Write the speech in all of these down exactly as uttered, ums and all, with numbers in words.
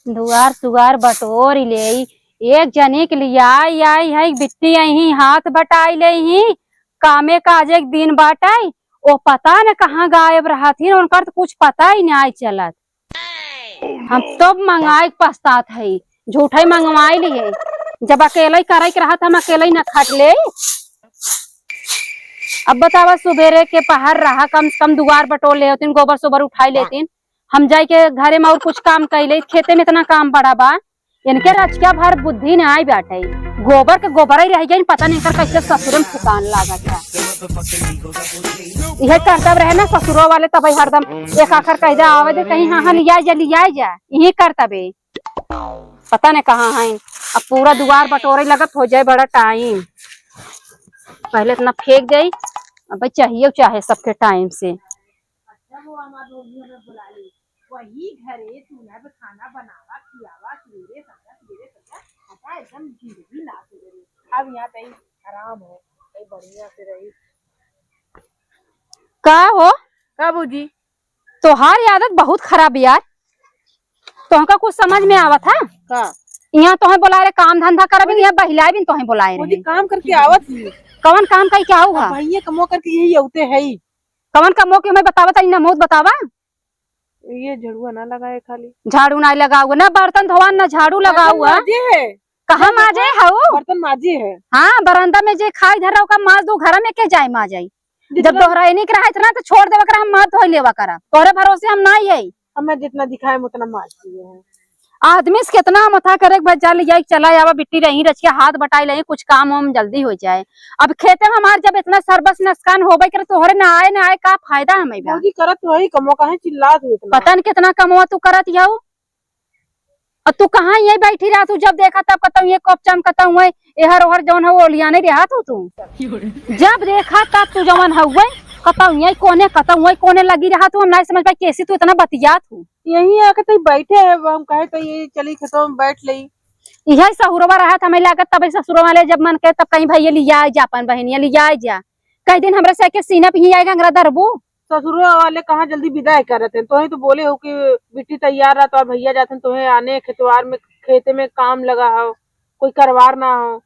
दुआर सुआर बटोर ले, एक जने के लियाई आई है, बिट्टी यही हाथ बटाई ले ही, कामे काजे के दिन बाटे, ओ पता न कहाँ गायब रहत ही, उनकर तो कुछ पता ही नाई चलत। हम तब मंगाए के पछतात है, झूठे मंगवाई लिए। जब अकेले करे के रहत, हम अकेले न खट ले। अब बतावा, सुबेरे के पहर रहा, कम से कम दुआर बटोर ले होतीन, गोबर सोबर उठाई लेतीन, हम जाई के घरे में और कुछ काम कर ले, खेते में इतना काम बड़ा बा। इनके रचका भर बुद्धि नाई बाटे, गोबर के गोबर ही रह गई, पता नहीं इनकर कैसे ससुर में फुकान लागत है। यह करतब रहे ना ससुरो वाले, तब हरदम एक आखर कह दे, आवे दे कहीं, हाँ हाँ लिया जा, लिया जा, यही करतबे। पता नहीं कहाँ है। अब पूरा दुआर बटोरे लगत हो जाए बड़ा टाइम, पहले इतना फेंक जाई, अब चाहिए चाहे सबके टाइम से। अच्छा, वो हमार भौजी हमें बुला ली, वही घरे तू ना खाना बनावा, खियावा, सवेरे संझा, सवेरे संझा, हटा एकदम जिंदगी नाश हो गई। अब यहाँ कहीं आराम है, कहीं बढ़िया से रही। का हो? का भौजी? तोहार ये आदत बहुत खराब यार, तोहका कुछ समझ में आवत है? का? यहाँ तोहे बुलाए रहे काम धंधा करबे, यहाँ बहिलाए भी तोहे बुलाए भौजी, रहे। काम करके आवत ही। कवन काम कई क्या हुआ? अब भैया कमो करके यही औते है ही। कवन कमो के मैं बतावा, तनी नमोद बतावा। ये झड़ुआ ना लगाए खाली। झाड़ू ना लगावा, ना बर्तन धोवा, ना झाड़ू लगावा। बर्तन माजे है। कहाँ माजे हऊ? बर्तन माजे है। हाँ, बरामदा में जे खाई धरा ओका माज दो, घर में के जाए माज आई? जब जितना दोहराइनी के रहा इतना तो छोड़ देवा करा, हम माज धोई लेवा करा, तोहरे भरोसे हम ना आई। हमें जितना दिखाए हम उतना माज दिए हैं। आदमी से कितना मथा करे के बाद जा ले जाए, चला आवा बिट्टी रही रच के हाथ बटाई ले, कुछ काम वाम जल्दी हो जाए। अब खेते में हमार जब इतना सरबस नुकसान होबे करे, तोहरे ना आए ना आए का फायदा हमें बा? भौजी करत वही कमो, काहे चिल्लात हो इतना? पता न कितना कमवा तू करत हऊ। और तू कहाँ यही बैठी रहा तू, जब देखा तब कतौ ये कोपचा में कतौ हुए, एहर ओहर जौन हो ओलियाने रहा तू, तू जब देखा तब तू जवन हुए कतौ यही कोने, कतौ वही कोने लगी रहा तू। हम नहीं समझ पाई कैसे तू इतना बतियात हो। यही आके तो बैठे है, हम कहे तो ये चली खेतों में बैठ लई। यही सहुरवा रहा था, हमें लागत तब ससुरवा वाले जब मन के तब कहीं भैया लिया जा अपन बहनिया लिया जा, कई दिन हमरा से के सीना पे ही आएगा अंगरा दरबू। ससुरो वाले कहाँ जल्दी विदाई करत हैं, तोहे तो बोले हो कि बिट्टी तैयार रहा, तो भैया जाते हैं, तोहे आने खेतवार में, खेते में काम लगा हो, कोई करवार ना हो।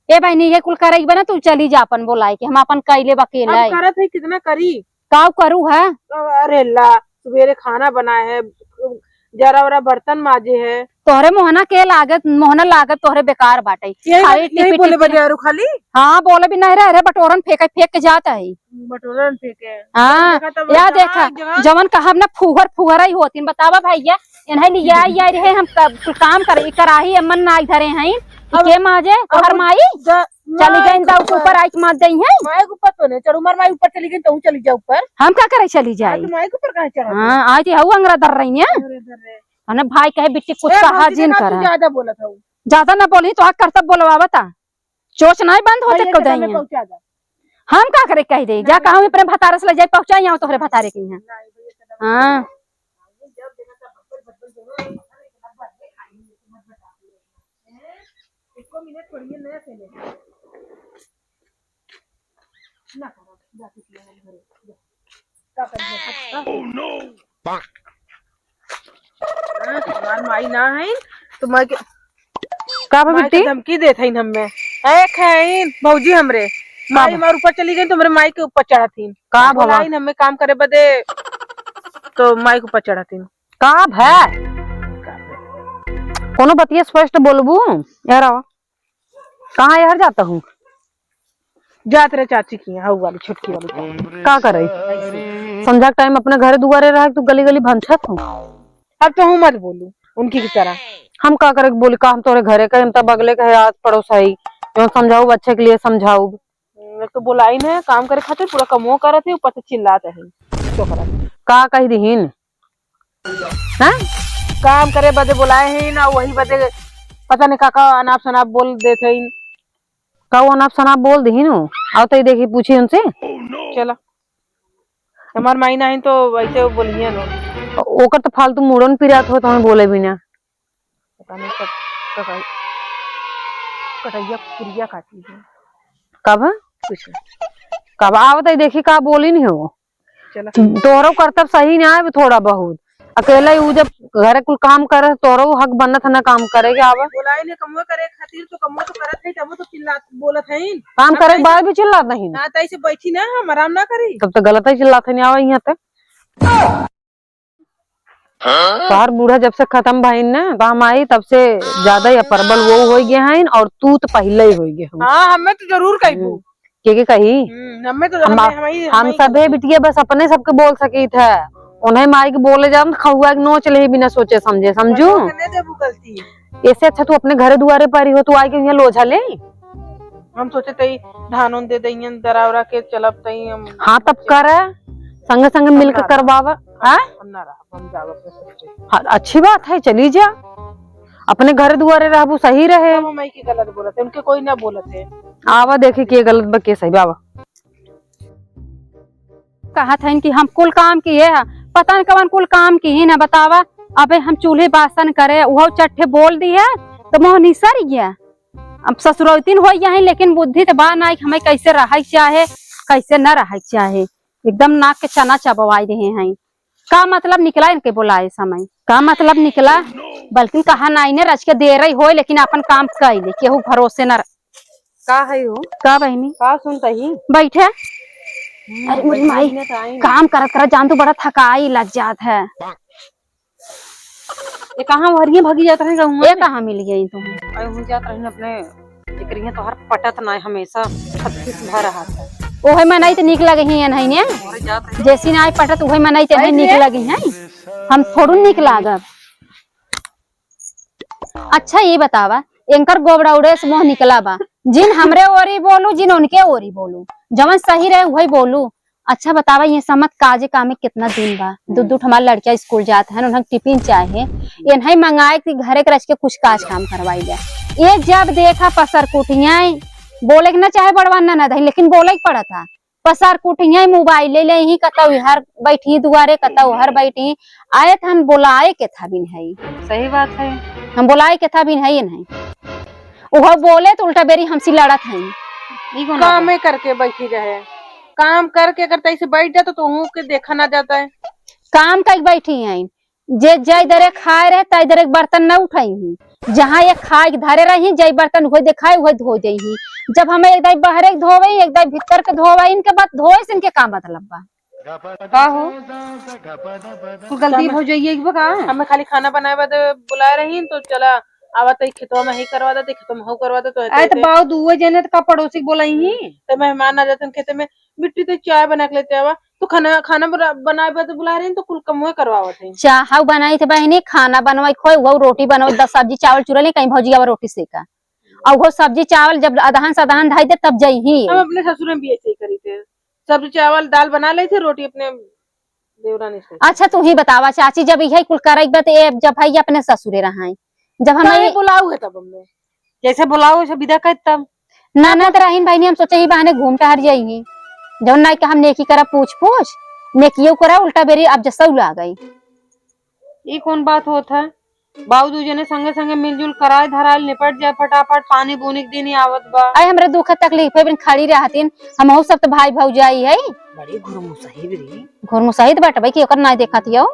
ए बहनी, ये कुल करे के बा ना, तू चली जा अपन बोलाए के, हम अपन कैले बा अकेला अब है। करत है, कितना करी? काव करू है? अरे ला, सुबेरे खाना बनाए है, जरा वरा बर्तन माजे है। तोहरे मोहना के लागत, मोहना लागत तोहरे बेकार बाटे। यही खाली बात, यही टिपी बोले टिपी। बजारू खाली। हाँ, बोले भी नहीं रहे, अरे बटोरन फेंके, फेंक के जात है। बटोरन फेंके। हाँ, देखा तब या जहाँ देखा, जहाँ जवन कहब ना फुहर फुहर ही होतीन। बतावा भैया, इन्हें लिया आई रहे, हम क-, काम करे, कराही अमन ना धरे हैं। अब के माजे, तोहर अब माई? जा, चली माई गई के तो ऊपर। ऊपर आई के मार गई है। माई के ऊपर तो नहीं चढ़ू, मार माई ऊपर चली गई तो चली जा ऊपर। हम का करे चली हाँ, जाई? तो माई के ऊपर काहे चढ़ा हाँ, आई थी हऊ अंगरा दर रही है। अरे दर रे। है ना, भाई कहे बिट्टी कुछ ए, कहा भौजी जिन देखा, तू करा। ज्यादा बोलत हऊ। ज्यादा ना बोली तो आज करतब बोलवावता। चोच नहीं बंद होते भैया को के दम में दइया। पहुंचा दे। हम का करे कह दे, जा नहीं। कहूँ अपने भतारे से ले जाए पहुंचा यहाँ तोहरे भतारे के यहाँ। नहीं, भैया के दम में हाँ। जब देखा तब भटक भटक जरूर है, पता नहीं कितना बार है, खाई नहीं, लेकिन मत बता। हैं? एको मिनट पढ़िए नया से ले। ना करो, जा किसी और घरे, जा। का करिए? Oh no! हाँ, हमार माई ना है, तो माई के, का बा माई के बिट्टी? धमकी देत हईन हमें। ए खैन, भौजी हमरे, का माई बा? हमार ऊपर चली गई, तो हमरे माई के ऊपर चढ़त हईन। का भवा? बोलाइन हमें काम करे बदे, तो माई के ऊपर चढ़त हईन। का भै? कोनो बतिया स्पष्ट बोलबू? यार आवा। कहाँ यार जाता हूँ? जात रहे चाची की, हऊ वाली, छोटकी वाली। का करे? ऐसे। संझा के टाइम अपने घरे दुआरे रह, तू गली गली भंछत हो। अब तो हूँ मत बोलू उनकी की तरह। हम का करे बोली का, हम तोरे घरे का, हम तो बगले के है, आस पड़ोस है, जो समझाऊ अच्छे के लिए समझाऊ। हम्म, एक तो बोलाई ने काम करे खातिर, पूरा कमो करत है, ऊपर से चिल्लात है। का कह दीहिन? हाँ? काम करे बदे बोलाए हैं ना, वही बदे पता नहीं का का अनाप शनाप बोल देत हैं। का वो अनाप शनाप बोल दीहिन हो? आओ तो देखी, पूछी उनसे। चला, हमार माई ना है तो वैसे बोलिए ना। ओकर तो फालतू मूड़न पिरात हो, तो हमें बोले भी ना। पता नहीं कब कटाई, कटैया कुकुरिया काटी है। कब? कुछ नहीं। कब आवत है, देखी का बोली नहीं हो। चला। तोहरो करतब सही ना है थोड़ा बहुत। अकेला ही उ जब घरे कुल काम करे, तोरो हक बनत है ना काम करे के आवे। बोलाई ने कमवा करे खातिर, तो कमवा तो करत है, तबो तो चिल्लात बोलत है। काम अब करे के कैसे बाद भी चिल्लात नहीं। हाँ, तो ऐसे बैठी ना, हम आराम ना करी। तब तो गलत ही चिल्लात है, नहीं आवे यहाँ ते। तोहार बूढ़ा जब से खत्म भइन ना, तो हम आई तब से ज्यादा ही अपर बल वो होइ गए हैं, और तू तो पहिले ही होइ गए हम। हाँ, हमें तो जरूर कहबू। हम्म, के के कही? हम्म, हमें तो हम, हमें, हमें, हम हमें सभे कहबू। बिटिया बस अपने सबके बोल सकीत है, उन्हें माई के बोले जान, खौआ के नोच ले बिना सोचे समझे, समझू? बच्चा के नहीं देबू गलती। ऐसे अच्छा तू अपने घरे दुआरे पर ही हो, तू आके यहाँ लोझा ले। हम सोचे तई धान उन दे दइहन, दरा उरा के चलब तई हम। हाँ, तब कर, संगे संगे हम मिल के ना रहब। करवावा। हाँ? हम ना रहब, हम जाब अपने ससुरे। हाँ, अच्छी बात है, चली जा, अपने घर दुआरे रहबू, सही रहे। सब हमई के गलत बोलत है, उनके कोई ना बोलत है। आवा देखी के गलत बा, के सही बा, आवा। कहत हइन कि हम कुल काम किए ह, पता न कवन कुल काम किए न बतावा। अबे हम चूल्हे बासन करे, उहो चट्ठे बोल दिए, तो मोह निसर गया। अब ससुरौतीन होइ गया है, लेकिन बुद्धि तो बा ना कि हमें कैसे रहे के चाहे, कैसे न रहे के चाहे। एकदम नाक के चना चबवाई रहे हैं। का मतलब निकला इनके बोलाए समय? का मतलब निकला? बल्कि कहा ना इन्हें रच के दे रही होय, लेकिन अपन काम कैले, केहू भरोसे न रह-। का है हो? का बहिनी? का सुनता ही? बैठे। हम्म, अरे मोरी बैठे माई, बिना तो आई ना। काम करत करत जान तू बड़ा थकाई लग जात है। ये कहाँ हरिये भगी जात रहे गहुआ ये में? कहाँ मिल गई तुम? अरे हम जात रहे अपने, एकरिया तोहर पटत ना, हमेशा छत्तीस भर रहा था। ओहे मनई त नीक लगे ही नहीं ने, अरे जात रहे। जैसी ना पटत उहे मनई त अरे नीक ले। लगे हैं। हम थोड़ू नीक लागब। अच्छा ये बतावा, एनकर गोबड़ौड़े से मोह निकला बा। जिन हमरे ओरी बोलू, जिन उनके ओरी बोलू, जवन सही रहे वही बोलू। अच्छा बतावा, ये समत काजे कामे कितना दिन बा? दू हम्म। दू हमार लड़किया स्कूल जात हैं, उन्हें टिफिन चाहे, इन्हें मंगाए कि घरे के रच के कुछ काज काम करवाई जाए। ये जब देखा पसर कुटिया, बोले के ना चाहे बड़वा ननद है, लेकिन बोले के पड़त है। पसार कुटिया मोबाइल ले ले ही, कतौ हर बैठी दुआरे, कतौ हर बैठी। आए त हम बोलाए के था बिन है। सही बात है। हम बोलाए के था बिन है नहीं। उहो बोले तो उल्टा बेरी हमसे लड़त है। ई कौन बात है? कामे करके बैठी रहे। काम करके अगर तैसे बैठ जाता तो हूँ के देखा ना जाता है। काम कई बैठी हैं। जे जय दरे खाए रहे, तय दरे बर्तन न उठाई ही। जहाँ ये खाए के धरे रही, जय बर्तन उहे देखाए, उहे धो दे ही। जब हमें एक दाई बहरे के धोवे, एक दाई भीतर के धोवे, इनके बात धोए से इनके का मतलब बा? का हो? तू गलती भौजाइये के बा का? हमें खाली खाना बनाए बदे बुलाए रही, तो चला आवा तई खेतवा में ही करवा दे, खेतवा में हऊ करवा दे, तो अरे तो बाऊ दुए जने तो का पड़ोसी के बोलाई ही? तो मेहमान आ जाते हैं खेते में, बिट्टी तो चाय बना के लेते आवा, तो खाना, खाना बना-, बनाए बदे बुलाए रही, तो कुल कमुए करवावत है। चाह बनाई थे बहिनी, खाना बनवाई खोए, वो रोटी बनवाई, दस सब्जी चावल चुरा ले, कहीं भौजी आवा रोटी सेका। और वो सब्जी चावल जब अदहन सदहन धाई दे, तब जइही। हम अपने ससुर में भी ऐसे ही करी थे, सब्जी चावल दाल बना ले थे, रोटी अपने देवरानी से। अच्छा, तू ही बतावा चाची, जब यही कुल करे के बा, तो ए, जब है अपने ससुरे रहाई, जब हम काहे ये बुलाऊ है तब हमें? जैसे बुलाओ, वैसे विदा कर तब। ननद रहीन बहिनी, हम सोचे ही बहाने घूम टहर जाइही। जौन नाई के हम नेकी करा पूछ पूछ, नेकियो करा, उल्टा बेरी अब जसौ ला गई। ई कौन बात होत है? बाऊ दू जने संगे संगे मिलजुल कराए धराए निपट जाए फटाफट, पानी बूनी के दिन ही आवत बा। अरे हमरे दुख तकलीफ है, बिन खड़ी रहतीन, हमहू सब तो भाई भौजाई है। बड़ी घुरमुसहिद रे। घुरमुसहिद बाटे भाई कि ओकर नाई देखत हियो।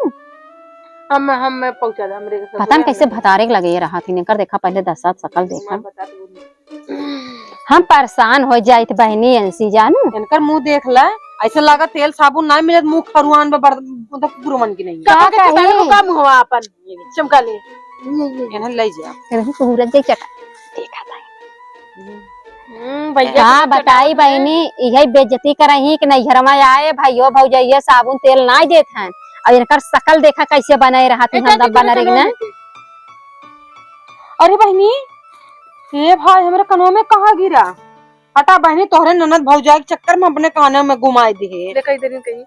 हम, हम पहुंचा दे, हमरे के पता न ससुरा कैसे में। भतारे के लगे ये रहतीन, एकर देखा पहले दशा शकल देखा। मैं बता दूँ। हम परेशान हो जाइत बहनी एनसी जानू। इनकर मुंह देख ला, ऐसे लगा तेल साबुन ना मिलत, मुंह खरुआन बा, बड़-, मतलब गुरमन की नहीं। का कहे? चमका ले। इन्हें ले जा। रहू सूरज जैसे चटा-, देखा भाई। हम्म, भैया का के बताई चटावत है। बहनी, इहे बेइज्जती करही कि नैहर में आए, भाइयो भौजैया साबुन तेल नाई देत हैं। और इनकर शकल देखा कैसे बनाए रहत हैं, एकदम हमदा बना रही ना। अरे बहनी, ए भाई, हमरे कनवा में कहाँ गिरा? हटा बहनी, तोहरे ननद भौजाई के चक्कर में अपने कानों में घुमाई दिहे। ले कही दे रही कही।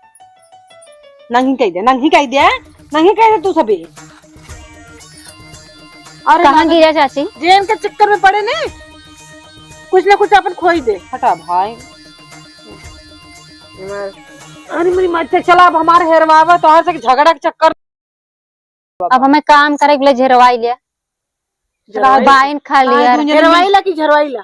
नहीं कही दे, नहीं कही दे, नहीं कही दे तू सभी। अरे कहाँ नाना, गिरा चाची? जे इनके चक्कर में पड़े ने, कुछ ना कुछ अपन खोई दे। हटा भाई। अरे मेरी माँ, चल चला, अब हमारे हेरवावा, तोहर से झगड़ा के चक्कर। अब हमें काम करे के लिए झेरवाई लिया। झेरवाई बाइन खा लिया। झेरवाई ला कि झेरवाई ला?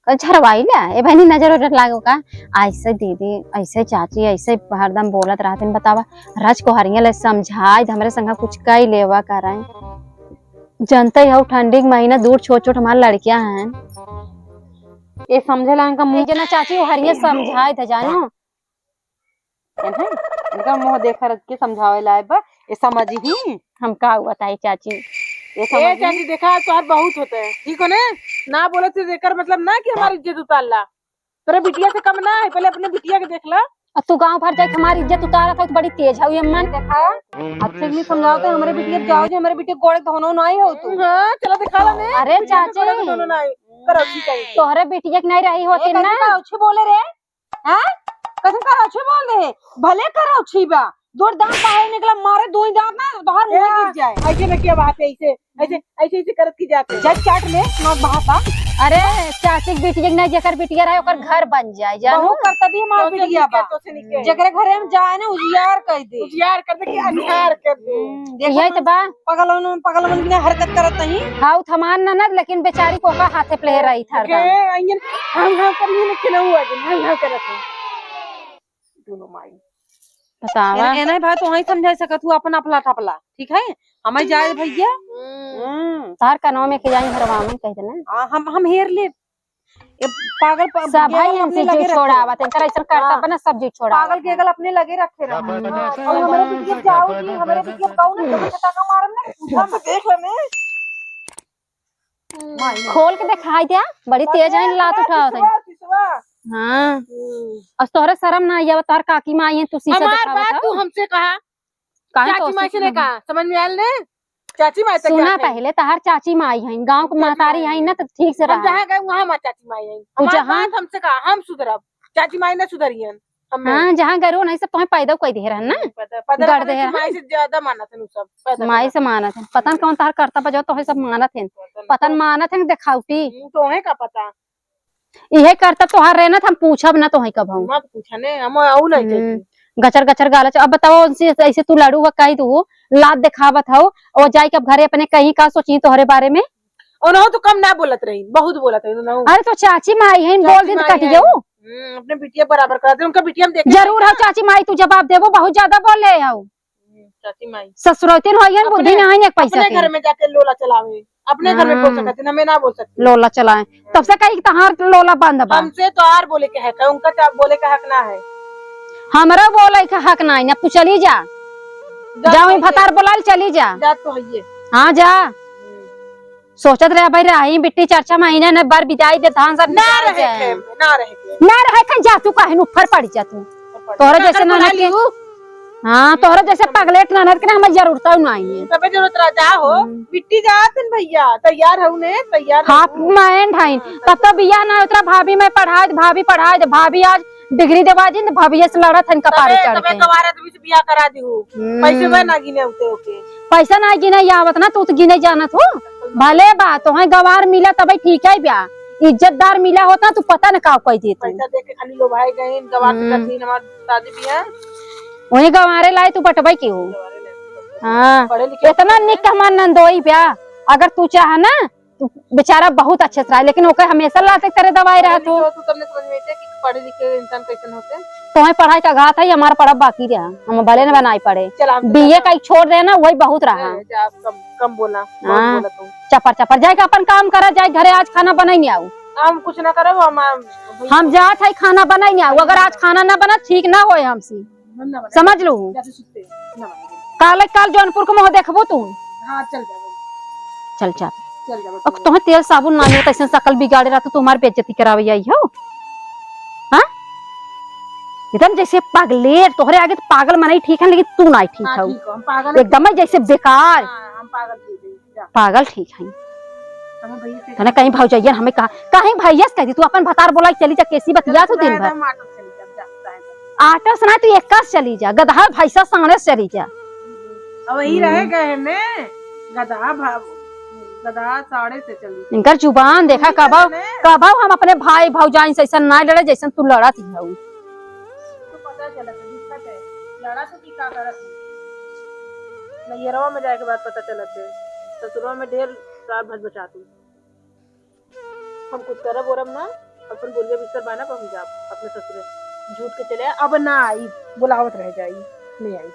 का झरवाई ला? ए बहनी, नजर उजर लागो का? ऐसे दीदी, ऐसे चाची, ऐसे हरदम बोलत रहतिन, बतावा। रच को हरिया ले समझाई, हमरे संग कुछ कई लेवा कराई। जनते हो, ठंडी के महीना, दूर छोट छोट हमार लड़कियां हैं। ये समझे ला इनका मुंह। जना चाची, वो हरिया समझाई थे, जानो। इनका मुंह देख रख के समझावे ला आए बा, ये समझ ही। हम का हुआ था, ये चाची? ये समझ ए ही। चाची, देखा, आज तोहार बहुत होता है, ठीक हो ने? ना बोले से एकर मतलब ना कि हमारी इज्जत उतार ला। तोरे बिटिया से कम ना है, पहले अपने बिटिया के देख ला। अब तू गांव भर जाके हमारी इज्जत उतारत हो, तो बड़ी तेज है ये मन। देखा, अच्छे से समझाओ तो हमरे बिटिया जाओ जे हमरे बिटिया गोड़े धोनो ना ही हो तू। हाँ, चला दिखा ला ने। अरे बिटिया के चाची, गोड़े धोनो ना ही। करौछी कहीं के। तोहरे बिटिया के नहीं रही होती ए, ना। कैसे करौछी बोले रे? हैं? कैसे करौछी बोल दे? भले करौछी बा, दो दांत बाहर निकला, मारे दो ही दांत ना बाहर मुंह ए, गिर जाए। ऐसे में क्या बात है, ऐसे ऐसे, ऐसे, ऐसे करत की जाते हैं। जब चाट ले, नोट बहाता। अरे, चाची के बिटिया के नहीं, जेकर बिटिया रहे, ओकर घर बन जाए, जानू? बहू कर तभी हमार तो से बिटिया निके, बा। तो से निके। जेकरे घरे हम जाए ना, उजियार कर दे। उजियार कर दे कि अन्हार कर दे। हम्म, देखो यही तो ना, बा। पगलवन, पगलवन की ना हरकत करत नहीं। हाँ, उ थमान ननद, लेकिन बेचारी को का हाथे पे रही था ओके, हरदम। आइए, हम, हम करिए ना, कि ना हुआ, हम, हम करत हैं। दोनों माई। बतावा। ए-, ए नहीं भाई, तो वहीं समझा सकत हूँ अपन अपला टपला, ठीक है? हमें जाए भैया। हम्म। हम्म। तार कनवा में के जाई हरवामन कह देना। हाँ, हम, हम हेर ले। ये पागल प-, सब गेगल भाई अपने इनसे लगे जो रखे छोड़ावत रहे। इनकर ऐसा करता हाँ। बना, सब जो छोड़ावत पागल है। गेगल अपने लगे रखे रहे। हाँ। और हमारे बिटिया जाओ जी, हमारे बिटिया कौन है, तुम्हें पता का मारम ना? हम तो देख लेने। माई, माई। खोल के दिखाई द्या, बड़ी तेज है, लात उठावत है। सिसवा, सिसवा। हाँ। हम्म। अब तोहरे शर्म ना आइया, तोहर काकी माई है, तू शीशा हमार दिखावत बात हो। तू हमसे कहा। काहे चाची तो माई से नहीं कहा, समझ में आयल ने? चाची माई तक सुना जाते हैं। पहले, तोहर चाची माई है, गाँव के चाची महतारी माई है ना, तो ठीक से हम रहा। जहाँ गए, वहाँ हमार चाची माई है। तू हमार जहाँ बात हमसे कहा, हम सुधरब। चाची माई ना सुधरियन। हमें। हाँ, जहाँ गरू नहीं से तोहे पैदा कोई दे रहन ना। हम्म, पैदा, पैदा गड़ करने दे की रहन। माई से ज्यादा मानत हन उ सब, पैदा माई करने से की। मानत हन। पता न कौन तार करता बजाओ तोहे सब मानत हन। पता न पता न कौन। मानत हन देखावटी। हम्म, तोहे का पता? इहे करता तोहार रहना त हम पूछब ना तोहे कबहू। मत पूछा ने, हम आऊ नहीं हम्म, चाहती। गचर गचर गालत। अब बताओ उनसे ऐसे तू लड़ू हो, कही तू लात देखावत हो, और जाए के अब घरे अपने कहीं का सोची तोहरे बारे में? उन्हों तो कम ना बोलत रही, बहुत बोलत रही उन्हों। अरे तो चाची माई है, बोल चाची दिन माई कट है। गयो। हम्म, अपने बिटिया बराबर करा दे, उनका बिटिया हम देखे जरूर नहीं हो ना। चाची माई, तू जवाब देबो, बहुत ज्यादा बोले हो। हम्म, चाची माई। ससुरौतिन हो, ये अपने, बुद्धि ना है, एक पैसा अपने के। घर में जाके लोला चलावे, अपने घर में बोल हाँ। सकते हैं, हमें ना बोल सकते। लोला चलाए, तब से कही तहार लोला बंद बा। हमसे तो आर बोले के हक है, उनका तो बोले का हक ना है। हमरा बोले का हक ना है, ना तू चली जा, जा जा वहीं तो भतार बोलाल चली जा। जा तो है ये। हाँ जा। हम्म। सोचत रहे भाई, रही बिट्टी चार छह महीना ने बर बिदाई दे, धान सब ना बिदाई रहे जाए। खेम में, ना रहे खेम। ना रहे खेम, जा तू काहे नु ऊपर पड़ जा तू। ऊपर पड़ तोहरे जा। जैसे ननद के, हाँ, तोहरे जैसे पगलेट ननद के ना हमें जरूरत नहीं है। तबे जरूरत रह जा हो। हम्म। बिट्टी जात हन भैया, तैयार हऊ ने, तैयार हाफ हऊ। माइंड है। हाँ, तब तो बिया ना उतरा, भाभी मैं पढ़ाए दे, भाभी पढ़ाए दे, भाभी आज डिग्री देवा दिन, भाभी से लड़त हन कपारे तबे, चढ़ तबे के। कवारे तभी से बिया करा दी हो। हम्म। पैसे बा ना गिने उते ओके। पैसा ना गिने आवत ना, तू तो गिने जानत हो। भले बा, तोहे गवार मिला तबे ठीक है बा। इज्जतदार मिला होता, तू पता न का कह देती। पैसा दे के खाली लोभाए गए, गवार के हम्म। कर दी हमार शादी बियाह। वही गवारे लाए तू बटबे की हो। गवारे लाए तू बटबे। हाँ। पढ़े लिखे इतना निक हमार नंदोई बा, अगर तू चाह ना, तू बेचारा बहुत अच्छे से रहा, लेकिन ओके हमेशा लाते तेरे दवाई पढ़े रहत हो। लिखे हो तू, तब न समझ में अइते कि पढ़े लिखे इंसान कैसन होते। तोहे पढ़ाई का घात है, हमारा पढ़ब बाकी रहा, हम भले न बनाई पढ़े। चल, हम तो बीए जाता का ही छोड़ देना, वही बहुत रहा। ए, जा, कम, कम बोला, बहुत हाँ। बोला तू। चपर चपर जाए के अपन काम करा, जाए घरे आज खाना बनाई नहीं आऊ। हम कुछ ना करब, हम, हम हम जात है खाना बनाई नहीं आऊ, अगर आज खाना ना बना ठीक ना होए हमसे। हम ना बनाई। समझ लू। जा तू सुते, ना बनाई। काले काल जौनपुर के मुँह देखबो तू। हाँ, चल जाबो। चल, चल। चल जाबो अब तू। तोहे तेल साबुन ना मिलत, ऐसे शकल बिगाड़े रहत, तू हमार बेइज्जती करावे आई हो। हाँ? एकदम जैसे पगलेट, तोहरे आगे तो पागल मनई ठीक है, लेकिन तू ना ठीक हाँ, हो। ठीक हो, हम पागल एकदम जैसे बेकार। हाँ, हम पागल ठीक है, जा। पागल ठीक है। हमें भैया से तने कहीं भौजैया हमें कहा, कहीं भैया से कह दी, तू अपन भतार बोला चली जा, कैसी बतिया तू दिन भर। हम ऑटो से चली जा, जा, जा, जा। ऑटो से ना, तू एका से चली जा, गदहा भैंसा सामने से चली जा। अब वही रह गए ने, गदहा भा-, गदहा साढ़े से चली। इनकर जुबान देखा, कबहू, कबहू हम अपने भाई भौजाइन से ऐसा ना लड़े, जैसन तू लड़त ही हऊ। तो पता चलत है, दिक्कत है, लड़ा तो की का करत है। नैहरवा में जाए के बाद पता चलत है, ससुरवा में ढेर साल भर बचाती। हम कुछ करब ओरब ना, अपन बोरिया बिस्तर बाना, अब हम जाब अपने ससुरे। झूठ के चले आए, अब ना आई, बुलावत रह जाई, ले आई।